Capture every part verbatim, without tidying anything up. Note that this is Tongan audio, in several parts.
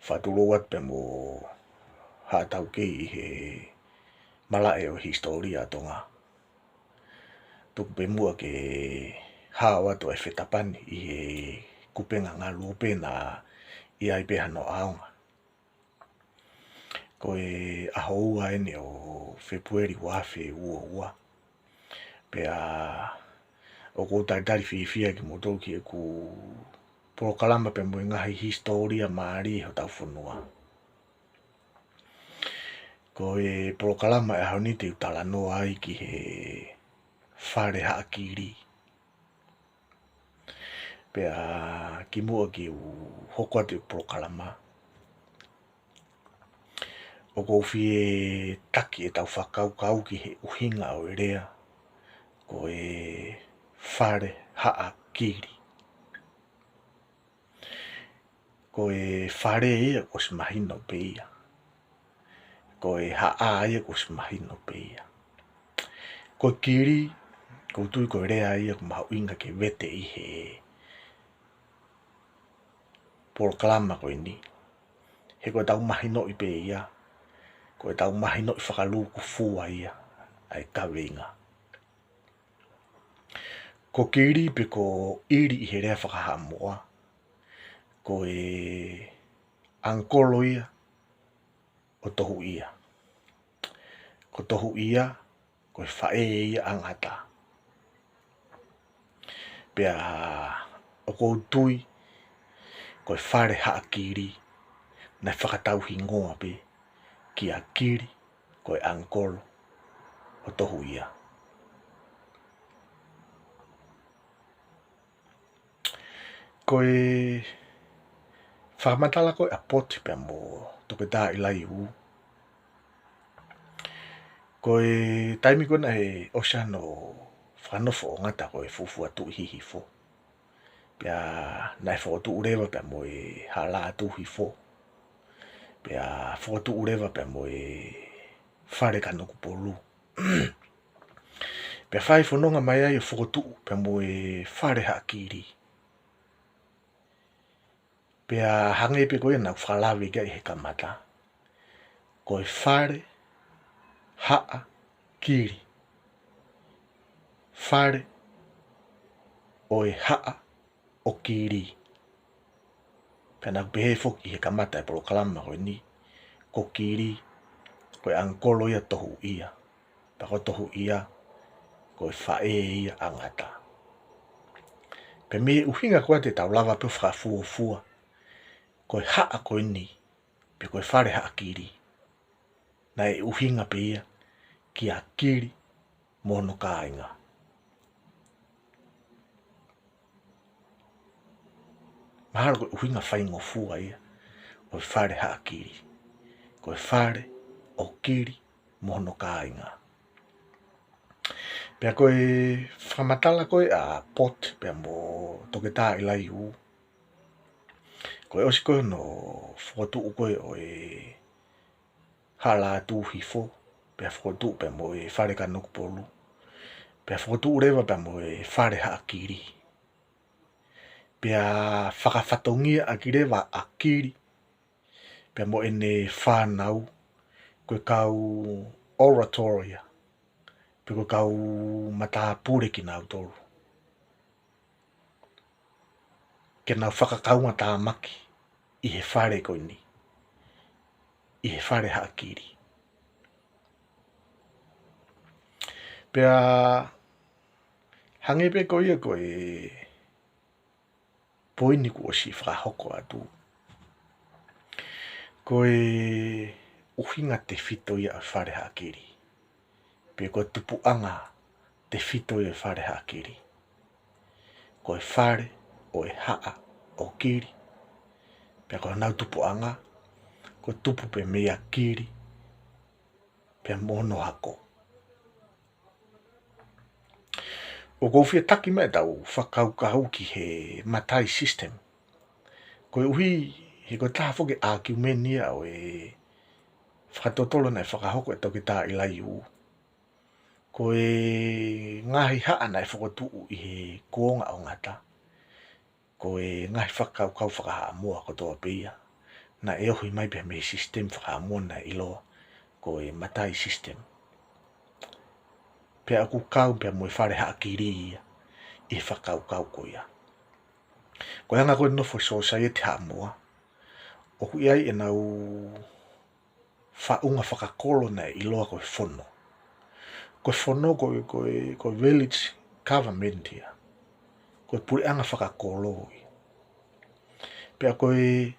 Fakatulou atu pea mo haʻa taukei ʻi he malaʻe ʻo e hisitōlia ʻa Tonga. Tuku pē muʻa ke hao atu e fetapani ʻi he kupenga ngaluope naʻe ʻi ai pē hano ʻaonga. Ko e ʻaho ua eni ʻo Fēpueli ua afe ua ua. Pea ʻoku ou talitali fiefia kimoutolu ki heʻeku polokalama pea mo e ngaahi hisitōlia mālie hotau fonua. Ko e polokalama ʻo e ʻaho ni te u talanoa ai ki he Fale Haʻa Kili. Pea kimuʻa ke u hoko atu e polokalama, ʻoku ou fie taki ʻetau fakakaukau ki he ʻuhinga ʻo e lea ko e Fale Haʻa Kili. Ko e fale ia kuo ʻosi mahino pē ia. Ko e haʻa ia kuo ʻosi mahino pē ia. Ko e kili, ʻoku ou tui ko e lea ia ʻoku mahuʻinga ke vete ʻi he polokalama ko eni. He ko ʻetau mahinoʻi pē ia, ko ʻetau mahinoʻi fakalūkufua ia ʻa e kaveinga. Ko kili pe ko ʻili ʻi he lea faka-Haʻamoa, ko e ʻangikolo ia ʻo Tohuʻia. Ko Tohuʻia, ko e faʻē ia ʻa Ngata. Pea ʻoku ou tui ko e Fale Haʻa Kili naʻe fakatauhingoa pē kia kili, ko e ʻangikolo ʻo Tohuʻia. Ko e fakamatala ko ē ʻa Poti pea mo Toketā ʻIlaiū. Ko e taimi ko ē naʻe ʻosi hano fakanofo ʻo Ngata ko e fuofua Tuʻi Hihifo. Pea naʻe fokotuʻu leva pea mo e Hala Tuʻi Hihifo. Pea fokotuʻu leva pea mo e Fale Kanokupolu. Pea fai fononga mai ai ʻo fokotuʻu pea mo e Fale Haʻa Kili. Pea hangē pē ko ia naʻa ku fakalave ki ai he kamata, ko e Fale Haʻa Kili. Fale ʻo e haʻa ʻo Kili. Pea naʻa ku pehē foki he kamata e polokalama ko eni, ko kili, ko e ʻangikolo ia ʻo Tohuʻia. Pea ko Tohuʻia, ko e faʻē ia ʻa Ngata. Pea mei he ʻuhinga ko ē te tau lava pē ʻo fakafuofua, ko e haʻa ko eni, pe ko e Fale Haʻa Kili, naʻe ʻuhinga pē ia kia kili mo hono kāinga. Mahalo ko e ʻuhinga faingofua ia ʻo e Fale Haʻa Kili. Ko e fale ʻo kili mo hono kāinga. Pea ko e fakamatala ko ē ʻa Poti pea mo Toketā ʻIlaiū, ko e ʻosi ko ē hono fokotuʻu ko ē ʻo e Hala Tuʻi Hihifo, pea fokotuʻu pea mo e Fale Kanokupolu, pea fokotuʻu leva pea mo e Fale Haʻa Kili. Pea fakafatongia ʻaki leva ʻa kili pea mo ʻene fānau ko e kau orator ia, pe ko e kau matāpule kinautolu, ke nau fakakaungātāmaki ʻi he fale ko eni, ʻi he Fale Haʻa Kili. Pea hangē pē ko ia ko e poini kuo ʻosi fakahoko atu, ko e ʻuhinga tefito ia ʻo e Fale Haʻa Kili, pe ko e tupuʻanga tefito ia ʻo e Fale Haʻa Kili. Ko e fale ʻo e haʻa ʻo Kili, pea ko honau tupuʻanga, ko e tupu pē meia kili pea mo hono hako. ʻOku ou fie taki mai ʻetau fakakaukau ki he matai system. Koeʻuhi he ko e taha foki e ʻākiumeni ia ʻo e fakatotolo naʻe fakahoko ʻe Toketā ʻIlaiū, ko e ngaahi haʻa naʻe fokotuʻu ʻi he kuonga ʻo Ngata, ko e ngaahi fakakaukau faka-Haʻamoa kotoa pē ia, naʻe ohi mai pē mei he sisitemi fakaHaʻamoa naʻe ʻiloa ko e Matai System. Pea ʻoku kau pē mo e fale haʻakili ia ʻi he fakakaukau ko ia. Ko e anga ko ē e nofo e sōsaieti Haʻamoa, ʻoku ʻi ai ʻenau faʻunga fakakolo naʻe ʻiloa ko e fono. Ko e fono ko e, ko e, ko e village government ia. Ko e puleʻanga fakakolo ia. Pea ko e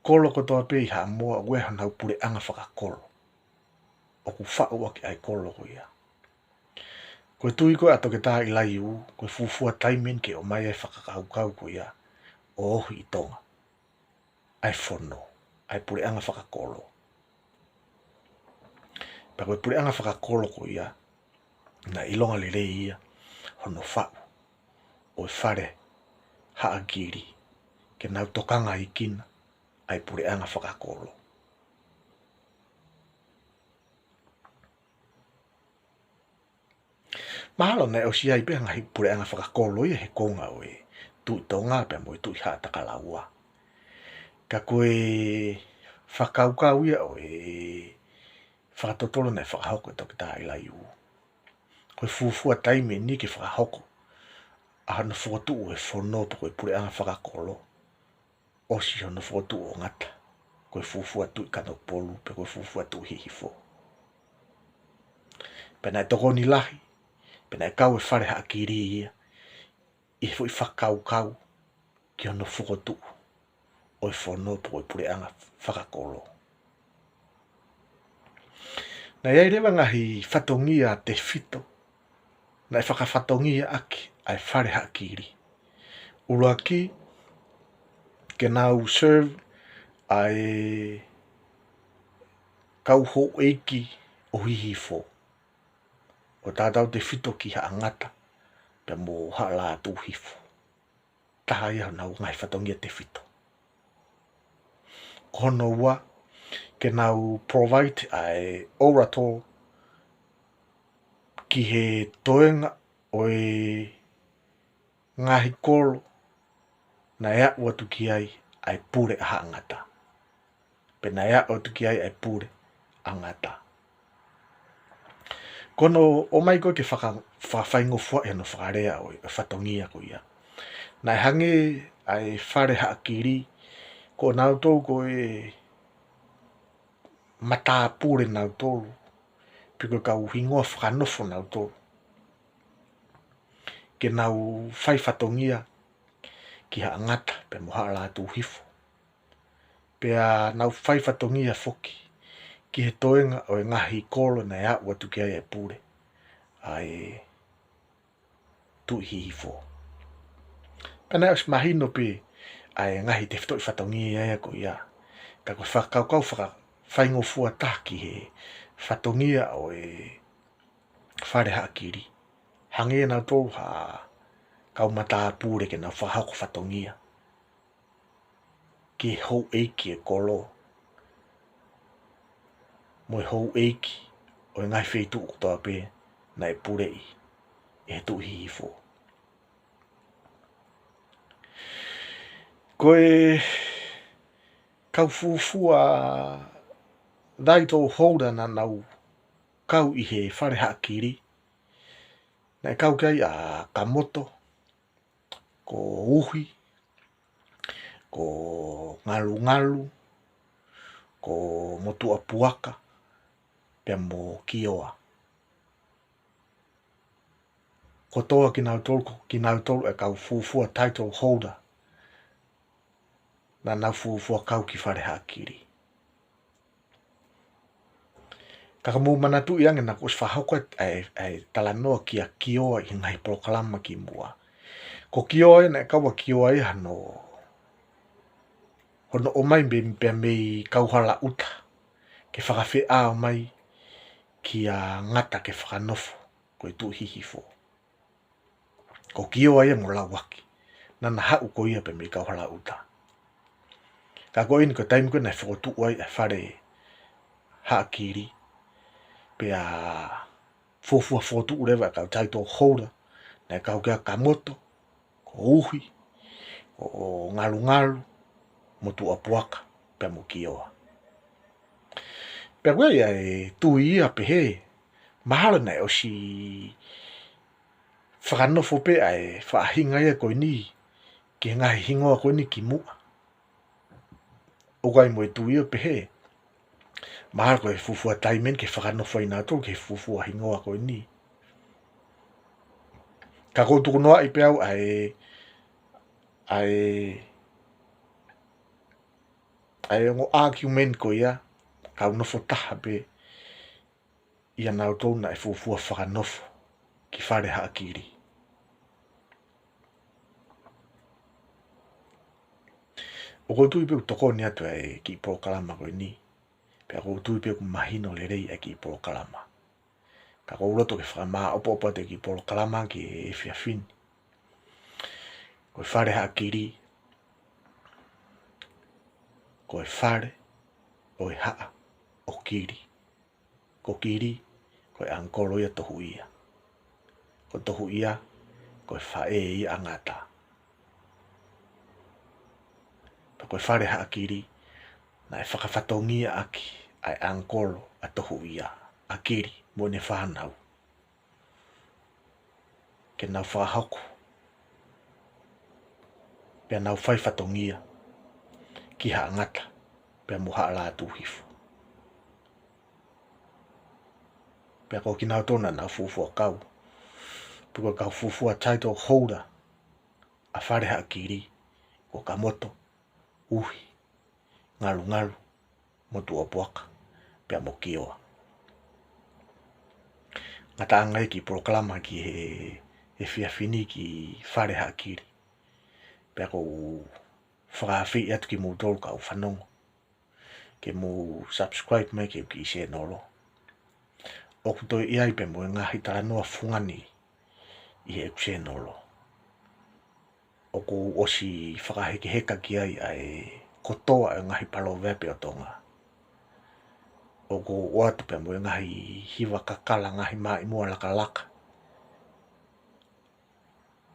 kolo kotoa pē ʻi Haʻamoa ʻoku ʻi ai honau puleʻanga fakakolo. ʻOku faʻu ʻaki ʻa e kolo ko ia. Ko e tui ko ē ʻa Toketā ʻIlaiū, ko e fuofua taimi eni ke ʻomai ai e fakakaukau ko ia ʻo ohi ʻi Tonga ʻa e fono, ʻa e puleʻanga fakakolo. Pea ko e puleʻanga fakakolo ko ia, naʻe ʻilonga lelei ia hono faʻu ʻo e fale haʻakili ke nau tokangaʻi kinaua ʻa e puleʻanga fakakolo. Mahalo naʻe ʻosi ʻi ai pē ha ngaahi puleʻanga fakakolo ia he kuonga ʻo e Tuʻi Tonga pea mo e Tuʻi Haʻatakalaua. Ka ko e fakakaukau ia ʻo e fakatotolo naʻe fakahoko ʻe Toketā ʻIlaiū, ko e fuofua taimi eni ke fakahoko ʻa hono fokotuʻu ʻo e fono pe ko e puleʻanga fakakolo, ʻosi hono fokotuʻu ʻo Ngata ko e fuofua Tuʻi Kanokupolu pe ko e fuofua Tuʻi Hihifo. Pea naʻe tokoni lahi, pea naʻe kau e fale haʻakili ia ʻi he foʻi fakakaukau ki hono fokotuʻu ʻo e fono pe ko e puleʻanga fakakolo. Naʻe ʻi ai leva ngaahi fatongia tefito naʻe fakafatongia ʻaki ʻa e fale haʻakili. ʻUluaki, ke nau serve ʻa e kau houʻeiki ʻo Hihifo, ʻo tautautefito ki Haʻa Ngata pea mo Haʻa Lātūhifo. Taha ia honau ngaahi fatongia tefito. Ko hono ua, ke nau provide ʻa e orator ki he toenga ʻo e ngaahi kolo naʻe aʻu atu ki ai ʻa e pule ʻa Haʻa Ngata, pe naʻe aʻu atu ki ai ʻa e pule ʻa Ngata. Ko hono ʻomai ko ē ke faka-, fakafaingofuaʻi hono fakalea ʻo e fatongia ko ia, naʻe hangē ʻa e fale haʻakili ko nautolu ko e matāpule nautolu, pe ko e kau hingoa fakanofo nautolu, ke nau fai fatongia ki Haʻa Ngata pea mo Haʻa Lātūhifo. Pea nau fai fatongia foki ki he toenga ʻo e ngaahi kolo naʻe aʻu atu ki ai e pule ʻa e Tuʻi Hihifo. Pea naʻe ʻosi mahino pē ʻa e ngaahi tefitoʻi fatongia ia ko ia. Ka ko e fakakaukau fakafaingofua taha ki he fatongia ʻo e fale haʻakili, hangē nautolu ha kau matāpule ke nau fakahoko fatongia ki he houʻeiki e kolo mo e houʻeiki ʻo e ngaahi feituʻu kotoa pē naʻe puleʻi ʻe he Tuʻi Hihifo. Ko e kau fuofua title holder naʻa nau kau ʻi he fale haʻakili, naʻe kau ki ai ʻa Kamoto, ko Uhi, ko Ngalungalu, ko Motuʻapuaka, pea mo Kioa. Kotoa kinautolu, ko kinautolu e kau fuofua title holder naʻa nau fuofua kau ki fale haʻakili. Ka ka mou manatuʻi ange naʻa ku ʻosi fakahoko ʻa e, ʻa e talanoa kia Kioa ʻi he ngaahi polokalama kimuʻa. Ko Kioa ia naʻe kau ʻa Kioa ia hono, hono ʻomai mei, pea mei Kauhalaʻuta ke fakafeʻao mai kia Ngata ke fakanofo ko e Tuʻi Hihifo. Ko Kioa ia mo Lauaki, naʻa na haʻu ko ia pē mei Kauhalaʻuta. Ka ko eni ko e taimi ko ē naʻe fokotuʻu ai ʻa e fale haʻakili, pea fuofua fokotuʻu leva e kau title holder, naʻe kau ki ai ʻa Kamoto, ko Uhi, ko Ngalungalu, Motuʻapuaka, pea mo Kioa. Pea ko ia ʻa e tui ia ʻo pehē, mahalo naʻe ʻosi fakanofo pē ʻa e faʻahinga ia ko eni ki he ngaahi hingoa ko eni kimuʻa. ʻOku ʻi ai mo e tui ia ʻo pehē, mahalo ko e fuofua taimi eni ke fakanofo ai nautolu ki he fuofua hingoa ko eni. Ka ʻoku ou tukunoaʻi pē au ʻa e, ʻa e, ʻa e ongo argument ko ia, ka u nofo taha pē ʻia nautolu naʻe fuofua fakanofo ki Fale Haʻakili. ʻOku ou tui pē ʻoku tokoni atu ʻa e kiʻi polokalama ko eni, pea ʻoku ou tui pē ʻoku mahino lelei ʻa e kiʻi polokalama. Ka ʻoku ou loto ke fakamāʻopoʻopo atu e kiʻi polokalama ki he efiafi ni. Ko e Fale Haʻakili, ko e fale ʻo e haʻa ʻo Kili. Ko Kili, ko e ʻangikolo ia ʻo Tohuʻia. Ko Tohuʻia, ko e faʻē ia ʻa Ngata. Pea ko e Fale Haʻakili, naʻe fakafatongia ʻaki ʻa e ʻangikolo ʻa Tohuʻia, ʻa Kili mo ʻene fānau, ke nau fakahoko, pea nau fai fatongia ki Haʻa Ngata, pea mo Haʻa Lātūhifo. Pea ko kinautolu naʻa nau fuofua kau, pe ko e kau fuofua title holder ʻa Fale Haʻakili, ko Kamoto, ʻUhi, Ngalungalu, Motuʻapuaka, pea mo Kioa. Ngataʻanga ia e kiʻi polokalama ki he, he efiafi ni ki Fale Haʻakili. Pea ʻoku ou fakaafeʻi atu kimoutolu kau fanongo ke mou subscribe mai ki heʻeku kiʻi senolo. ʻOku toe ʻi ai pē mo e ngaahi talanoa fungani ʻi heʻeku senolo. ʻOku ou ʻosi fakahekeheka ki ai ʻa e kotoa e ngaahi paloveape ʻo Tonga. ʻOku ou ʻoatu pē mo e ngaahi hiva kakala, ngaahi maʻimoa lakalaka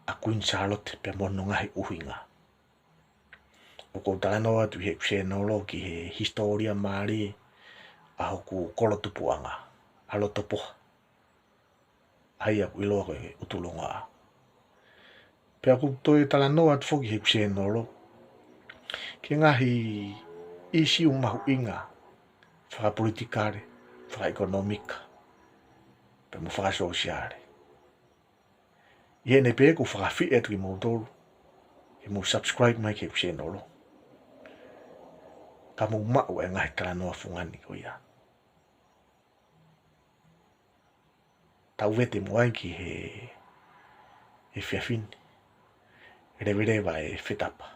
ʻa Kuini Sālote pea mo hono ngaahi ʻuhinga. ʻOku ou talanoa atu ʻi heʻeku senolo ki he hisitōlia mālie ʻa hoku kolo tupuʻanga, ʻa Lotopoha, ʻa ia ʻoku ʻiloa ko e ʻUtulongoaʻa. Pea ʻoku ou toe talanoa atu foki ʻi heʻeku senolo ki he ngaahi ʻīsiu mahuʻinga fakapolitikale, fakaʻekonōmika, pea mo fakasōsiale. ʻI heʻene pē ʻoku ou fakaafeʻi atu kimoutolu ke mou subscribe mai ki heʻeku senolo, ka mou maʻu e ngaahi talanoa fungani ko ia. Tau vete muʻa ai ki he, he efiafi ni. Leveleva e fetapa.